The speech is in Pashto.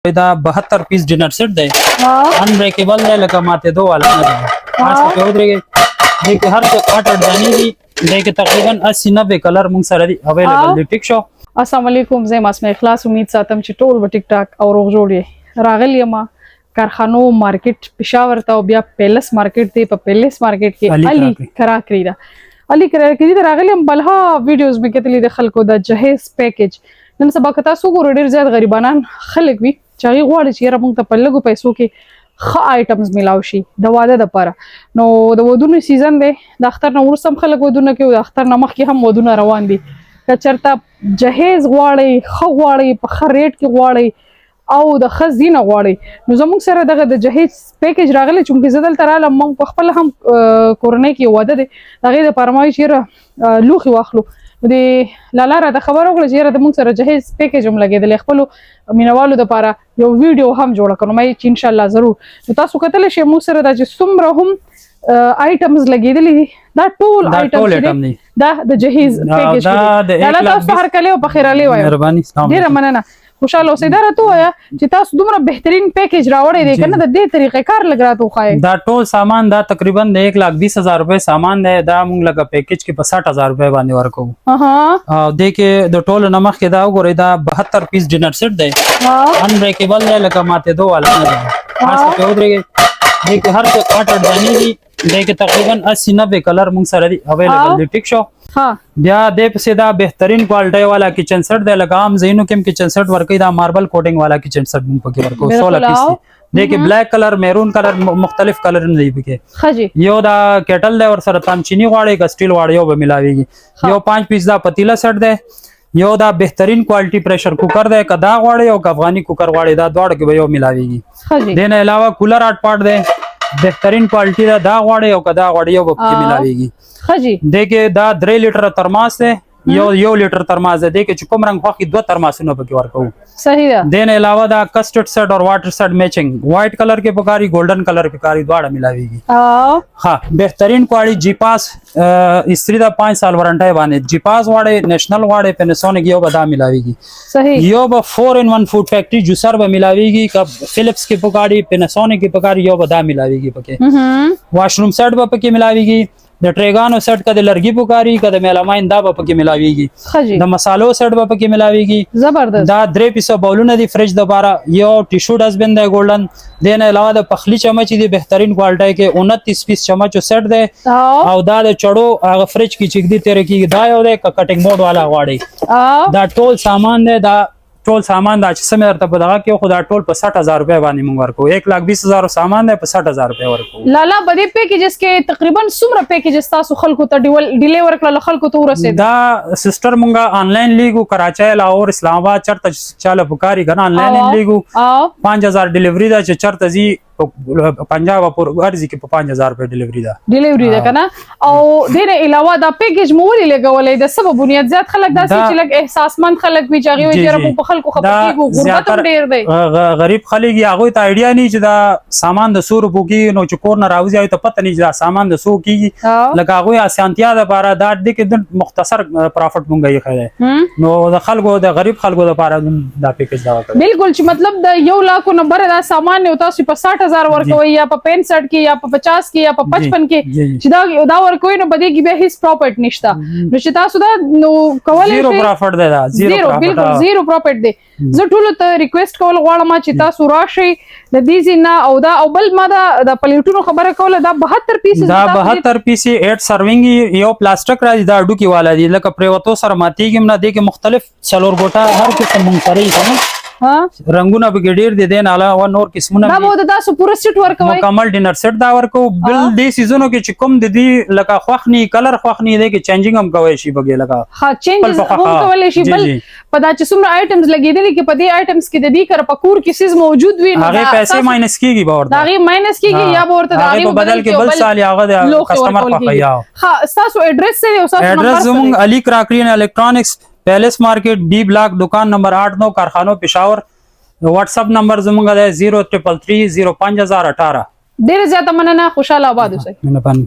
دا 72 پیس ډینر سیټ دی، انبریکیبل دی، لکه ماته دو والا نه دی. تاسو په ودرېږئ. دې کې هر څه اټ اټ دانی دي. دې کې تقریبا 80 90 کلر مونږ سره دي اویلیبل دي. ټیک شو. السلام علیکم، زه اسماء اخلاص. امید ساتم چې ټول به ټیک ټاک او روغ جوړ یې. راغلی یم کارخانو مارکیټ پېښور ته او بیا پیلس مارکیټ دی. په پیلس مارکیټ کې علي کراکری ده، علي کراکری ته راغلی یم. بلها ویډیوز مې کتلې د خلکو د جهیز پیکج. نن سبا که تاسو وګورئ، ډېر زیات غریبانان خلک وي چې هغوی غواړي چې یاره موږ ته په لږو پیسو کې ښه آیټمز میلاو شي د واده دپاره. نو د ودونو سیزن دی، د اختر نه وروسته هم خلک ودونه کوي، د اختر نه مخکې هم ودونه روان دي. که چېرته جهیز غواړئ، ښه غواړئ، په ښه ریټ کې غواړئ او د ښه ځینه غواړئ، نو زموږ سره دغه د جهیز پیکج راغلی. چونکې زه دلته رالم، موږ په خپله هم کورنۍ کې واده دی، د هغې دپاره ما ویل چې یاره لوښي واخلو. نو د لالا راته خبر وکړه چې یاره د موږ سره جهیز پیکج هم لګېدلی، خپلو مینوالو دپاره یو ویډیو هم جوړه کړو. ما چې انشاءالله ضرور. نو تاسو کتلی شئ، موږ سره دا چې څومره هم آیټمز لګېدلي دي، دا ټول آیټمز دي، دا د جهیز پیکج دی. لالا، تاسو هر کله او په خیر علی وایو. مهرباني. ډیره مننه، خوشاله اوسئ. دا راته ووایه چې تاسو دومره بهترین پیکج راوړی دی کنه، د دې طریقې کار لږ راته وښایئ. دا ټول سامان دا تقریبا د 1,20,000 روپۍ سامان دی. دا مونږ لکه پیکج کې په 60,000 روپۍ باندې ورکوو. او دې کې د ټولو نه مخکې دا وګورئ، دا 72 پیس ډینر سیټ دی، انبریکیبل دی، لکه ماته دو والا نه دی. تاسو په ودرېږئ. دې کې هر څه اټ اټ دانی دي. دې کې تقریبا 80 90 کلر مونږ سره دي اویلیبل دي. ټیک شو. بیا دې پسې دا بهترین کوالټي والا کچن سیټ دی. لکه عام ځایونو کې کچن سیټ ورکوي، دا ماربل کوټینګ والا کچن سیټ مونږ پکې ورکو. 16 پیس دي. دې کې بلیک کلر، میرون کلر، مختلف کلرونه دي پکې. ښه جي. یو دا کیټل دی، ور سره تامچینی غواړي که سټیل غواړي، یو به ملاویږي. یو 5 پیس دا پتیلا سیټ دی. یو دا بهترین کوالټي پریشر کوکر دی. که دا غواړي او که افغاني کوکر غواړي، دا دواړو کې به یو ملاویږي. ښه جي. دین علاوه کولر هاټ پاټ دی، بهترین کوالټي ده. دا غواړي او که دا غواړي، یو به پکې ملاویږي. ښه جي. دې کې دا 3 لیټر ترماس دی، یو یو لیټر ترماس دی. دې کې چې کوم رنگ خوښي، دوه ترماسونه پکې ورکوو. صحیح ده. دین علاوه دا کسټرډ سیټ اور واټر سیټ میچنګ، وایټ کلر کې پکاري، ګولډن کلر پکاري، دواړه ملاویږي. ها، بهترین کوالټي جی پاس استری دا 5 سال وارنټي باندې. جی پاس غواړي، نېشنل غواړي، پیناسونیک، یو به دا ملاویږي. یو به 4 ان 1 فوډ فیکټری جوسر به ملاویږي. که فلیپس کې پکاري، پیناسونیک کې پکاري، یو به دا ملاویږي پکې. واش روم سیټ به پکې ملاویږي. د ټریګانو سیټ که د لرګي پکاري، که د میلاماین، دا به پکې ملاویږي. ښه جي. د مسالو سیټ به پکې ملاویږي. زبردست. دا درې پیسو باولونه دي فریج د پاره. یو ټیشو ډسټبین دی ګولډن. دین علاوه د پخلی چمچ دي، بهترین کوالټي کې 29 پیس چمچو سیټ دی. او دا د چړو هغه فریج کې چې دی تیر کیږي، دا یو دی. که کټینګ بورډ والا غواړي، دا ټول سامان دی. دا ټول سامان دا چې څه مې درته په دغه کې، خو دا ټول په 60,000 روپۍ باندې مونږ ورکوو. 1,20,000 سامان دی، په 60,000 روپۍ ورکوو. لالا، په دې پیکجز کې تقریبا څومره پیکجز تاسو خلکو ته ډیلیور کړل، خلکو ته ورسېد؟ دا سسټر مونږه آنلاین لیګو، کراچۍ، لاهور، اسلام آباد، چرته چاله پکاري کنه، آنلاین لیګو. 5000 ډیلیوري ده. چې چرته ځي، په پنجاب پور ارزي کې په 5000 روپۍ ډیلیوري ده. ډیلیوري ده کنه. او دې نه علاوه دا پیکج مو ولې لګولې؟ د سبب بنیاد، زیات خلک داسې چې لږ احساسمند خلک وي چې هغوی وایي چې موږ په خلکو خفه دا کېږو، غربت هم زیاتر ډېر دی. غریب خلک یې، هغوی ته ایډیا نه چې دا سامان د څو روپو کېږي. نو چې کور نه راوځي، هغوی ته پته نه چې دا سامان د څو کېږي. لکه هغوی اسانتیا دپاره دا دې کې د مختصر پروفټ مونږ یې ښی دی. نو د خلکو، د غریب خلکو دپاره دا پیکج دا کړی. بالکل، چې مطلب د یو لاکو نه بره دا سامان یو تاسو په 60,000 ورکوئ، یا په 65 کې، یا په 50 کې، یا په 55 کې جی، جی. چې دا دا ورکوئ، نو په دې کې بیا هیڅ پروفټ نشته. نو چې تاسو دا نو کولی زیرو شئ. پروفټ دی دا، زیرو زیرو پروفټ. بالکل زیرو پروفټ دی. زه ټولو ته ریکوست کول غواړم چې تاسو راشئ د دې ځای نه. او دا او بل ما دا د پلیټونو خبره کوله، دا 72 پیسز. دا 72 پیسې 8 سرونګ، یو پلاستیک راځي، دا ډوکی والا دی، لکه پریوتو سره ماتیږي نه. دې کې مختلف څلور ګوټه هر قسم مونږ سره یې کنه. رنگونه به ډیر دي. دین علاوه نور قسمونه دا هم دي. به د تاسو پوره سیټ ورکوي؟ مکمل ډینر سیټ دا ورکو. بل دې سیزونو کې چې کوم د دې لکه خوښنی کلر خوښنی دی کې چینجینګ هم کوي شي بګي لکه ها، چینجز خپل په هم خوښه. کولی شي. بل په دا چې څومره آیټمز لګېدلي کې، په دې آیټمز کې د دې کر په کور کې څیز موجود وي، نو هغه دا پیسې ماینس کیږي به د ورته. هغې ماینس کیږي یا به ورته د هغې هغې په بدل کې بل سال هغه د لوښي کسټمر ورکول خوښه کیږي. یا. ها، ستاسو ایډریس څه دی او ستاسو نمبر ایډریس څه دی؟ زمونږ علی کراکری and electronics, palace market, be block, دکان نمبر 8 9، کارخانو پېښور. واتس اپ نمبر زمونږ دی 0333 05018. ډیره زیاته مننه، خوشاله آباد اوسئ. مهرباني.